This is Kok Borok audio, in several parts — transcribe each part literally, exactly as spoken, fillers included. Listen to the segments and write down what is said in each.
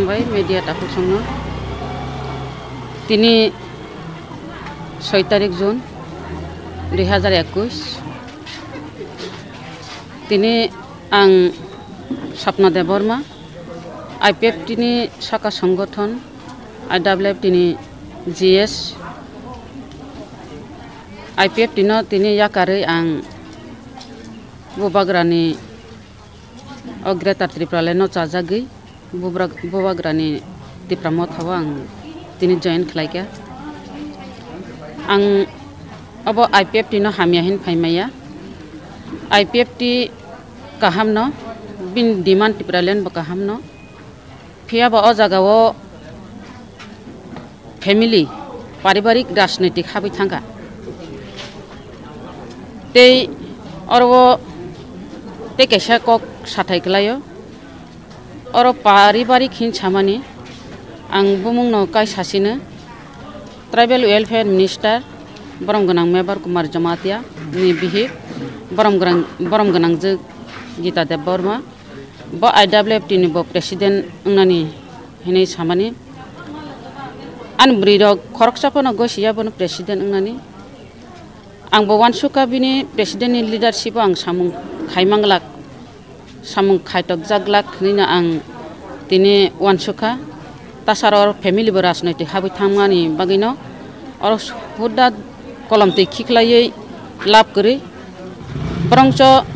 Bai media takhuk songno. Tini soi tarik June dui hajar ekwis. Tini ang Sapna Debbarma, I P F T ni saka songgothon, I W F T ni G S, I P F T no tini yakarwi ang Bubagrani o Greater Tipraland no chajagwi Bubra-, Bubagrani Tipra Motha o ang tini join khlaikha. Ang obo I P F T no hamya hin phaimaya. I P F T kaham no, bini demand Tipraland bo kaham no. Phiya ba o jaga o family, paribarik rajnitik habwi thangkha. Tei oro o tei kaisa kok sathai kwlaio. Oro paribarik hin samani ang bumungno kai sasino Tribal Welfare Minister borom gwnang Mebar Kumar Jamatia ni bihik borom gwnang, borom gwnangjwk Gita Debbarma. Bo I W F T ni bo president wngnani hinwi samani. Ani bwrwi rok khoroksa phano gosi ya bono president wngnani. Ang bo uansukha bini president ni leadership o ang samung khai manglak, samung khaitokjak glak hinwi no ang tini uansukha. Tasaro family bo rajnoitik habwi thangmani bagwino oro huda kolom twi khiklaiwi lab kwrwi. Borongso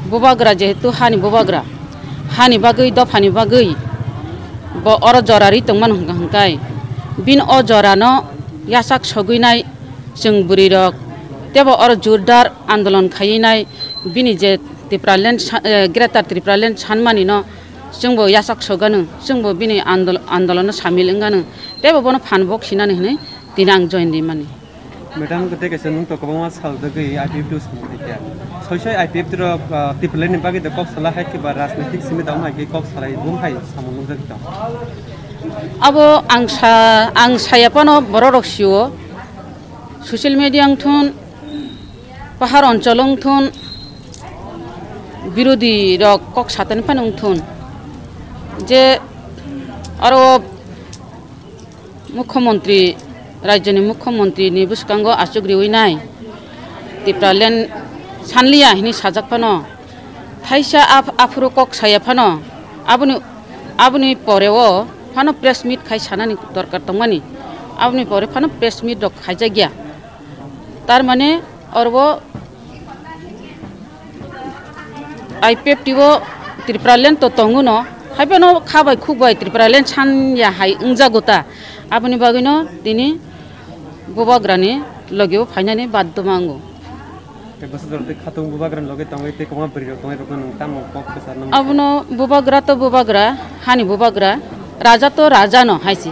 Bubagra jehetu hani Bubagra, hani bagwi, dophani bagwi bo oro jora ri tongmano hwnkha hwnkhe bini o jorano yachak sogwinai chwng bwrwirok teibo oro jordar andolon khaiwi nai bini je Tipraland sa-, eh, Greater Tipraland sanmani no chwngbo yachak sogano, chwngbo bini andol-, andolono samil wngano teibo bono phan bok sinani hinwi tini ang join rimani. Madam, tei kaisa nwng to kwbangma sal dagwi I P F T o samung khaikha. Soi soi I P F T rok, ah, Tipraland ni bagwi de kok salai hai khe ba rajnitik simi tamo hai khe kok salai bum hai samung nukjagwi tong. Abo ang sa, ang saya phano borok rok sio. Social media wngthun, pahar onchol wngthun, birodhi rok kok satani phano wngthun. Je aro Mukhyamantri, rajyoni mukhyamantri ni bwskango achuk riwi nai Tipraland sanliya hinwi sajak phano, thaisa aph-, aphuru kok saya phano, aboni, aboni pore o phano press meet khai sanani dorkar tongmani, aboni pore phano press meet rok khaijakya. Tar mane oro I P F T o Tipraland to tongo no, haiphano kha bai khuk bai Tipraland san ya hai wngjago ta. Aboni bagwino tini Bubagrani logio phainani baddo mango. Tei bwsajwk tei khatung Bubagrani logi tongwi tei kwbangma bwrwi rok tongwi rokno nwng tamo kok kwchar nangma? Abono Bubagra to Bubagra, hani Bubagra, Raja to Raja no hai se.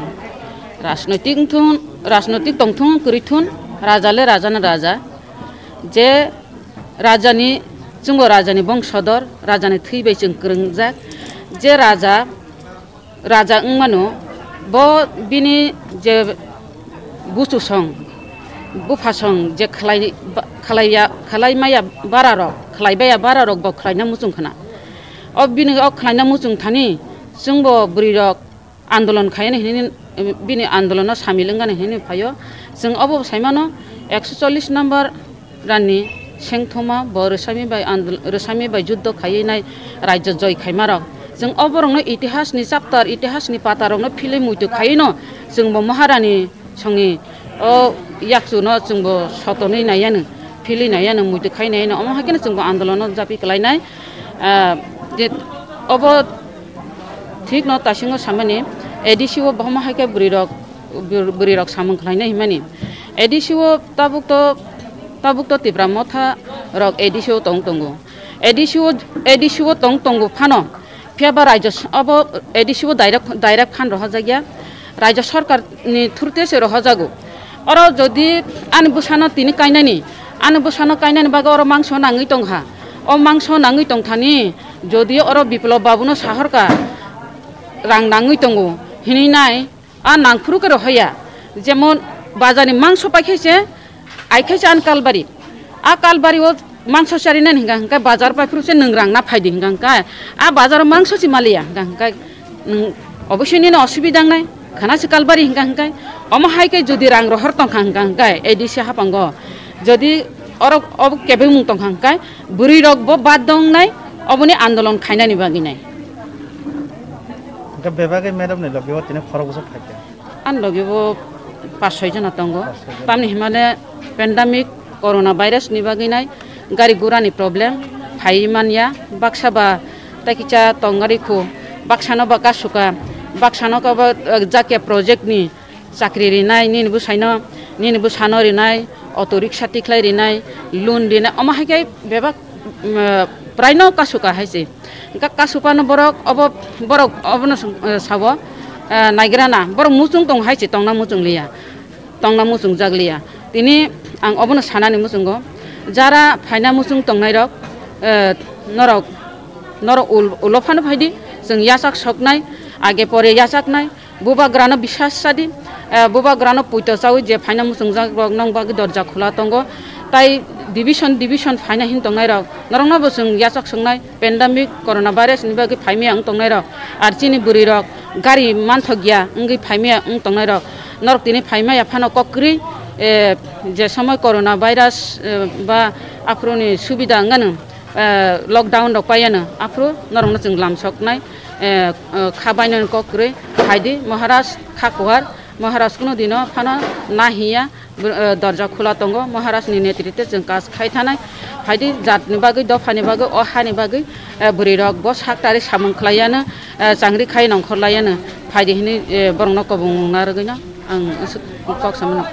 Rajnoitik wngthun, rajnoitik tongthun, kwrwi thun, Raja le Raja no Raja. Je Rajani, chwngbo Rajani bongsodor, Rajani thwi bai chwng kwrwngjak. Je Raja, Raja wngmano, bo bini je buchusong, buphasong je khlai, khlaiya, khlaimaya bararok, khlaibaya bararok bo khlaina muchung khna. O bini o khlaina muchung thani, chwngbo bwrwirok andolon khaiyani hinwi, bini andolono samil wngani hinwi phaio. Chwng obo saimano ekso chollish number rani sengthoma bo rwsami bai andol-, rwsami bai juddo khaiwi nai rajyo joi khaimarok. Chwng oborokno itihasni chapter, itihasni patarokno philwi muitu khaiwino chwngbo Maharani songni o yakchuno chwngbo sotonwi naiyano, philwi naiyano, muitu khai naiyano. Omo hai kheno chwngbo andolono japi klainai. Ah, je obo thikno tasingo samani A D C o bahuma hai khe bwrwirok, bwrwirok samung khlainai himani. A D C o tabuk to, tabuk to Tipra Motha rok A D C o tong tongo. A D C o, A D C o tong tongo phano, phiya ba raijyo s-, obo A D C o direct, direct phan rohorjakya, raijyo sorkar ni through te se rohorjago. Oro jodi ani bwsano tini kainani, ani bwsano kainani bagwi oro mangso nangwi tongkha. O mangso nangwi tongthani, jodi oro Biplop babuno sahorkha, rang nangwi tongo hinwi nai, a nangphuru khe rohoya. Jemon, bazarni mangso paikhe se, aikhe se ani kalbari. A kalbari o mangso charinani hwnkha hwnkhe bazar paiphuru se nwng rang na phaidi hwnkha hwnkhe, a bazaro mangso se maliya hwnkha hwnkhe nwng Obosoi nini osubida wngnai, khana se kalbari hingka hingkai, omo hai khe jodi rang rohor tongkha hingka hingkai, A D C hapango, jodi orok obo kebengmung tongkha hingkai, bwrwi rok bo bad wngnai, oboni andolon khainani bagwi nai. Hingke bebagwi madam ni logi o tini khorok bwswk phaikha? Ani logi bo pas soi jona tongo, Pas soi jona. Tamni himale pandemic corona virus ni bagwi nai, gari gura ni problem, phai manya, baksa ba tai kisa tong gari khu, baksa no ba kasuka, baksa no ka ba, eh, jakya project ni chakri rinai, nini bwsai no, nini bwsa no rinai, auto rickshaw tikhlai rinai, loan rinai, omo hai khe bebak, mm, eh, prai no kasuka hai se. Hingke kasupano borok obo, borok obono song-, eh, sabo, eh, naigrana, borok muchung tong hai se, tongna muchung liya, tongna muchung jak liya. Tini ang obono sanani muchungo, jara phaina muchung tongnai rok, eh, norok, norok ul-, ulo phano phaidi, chwng yachak soknai, age pore yachaknai, bubagrano bisas sadi, eh, bubagrano puito chawi je phaina muchungjak rok nong bagwi dorja khula tongo, tai division, division phaina hin tongnai rok, norokno bo chwng yachak soknai. Pandemic coronavirus ni bagwi phaimaya wng tongnairok, ar chini bwrwirok gari manthokya wngwi phaimaya wng tongnairok, norok tini phaimaya phano kokrwi, eh, je somoi coronavirus, eh, ba aphuruni subida wngano, eh, lockdown rok paiyano, aphuru norokno chwng lamsoknai, eh, eh, kha bainani kokrwi phaidi Maharaj kha kuhar, Maharaj kuno dino phano nahiya. Bw-, eh, dorja khula tongo, Maharaj ni netrite chwng kaj khai thanai. Phaidi jat ni bagwi, dopha ni bagwi, o ha ni bagwi, eh, bwrwi rok bo sak tari samung khlai yano, eh, changri khai nongkhor lai yano. Phaidi hini, eh, borok no kobong narwgwi no ang kok samano.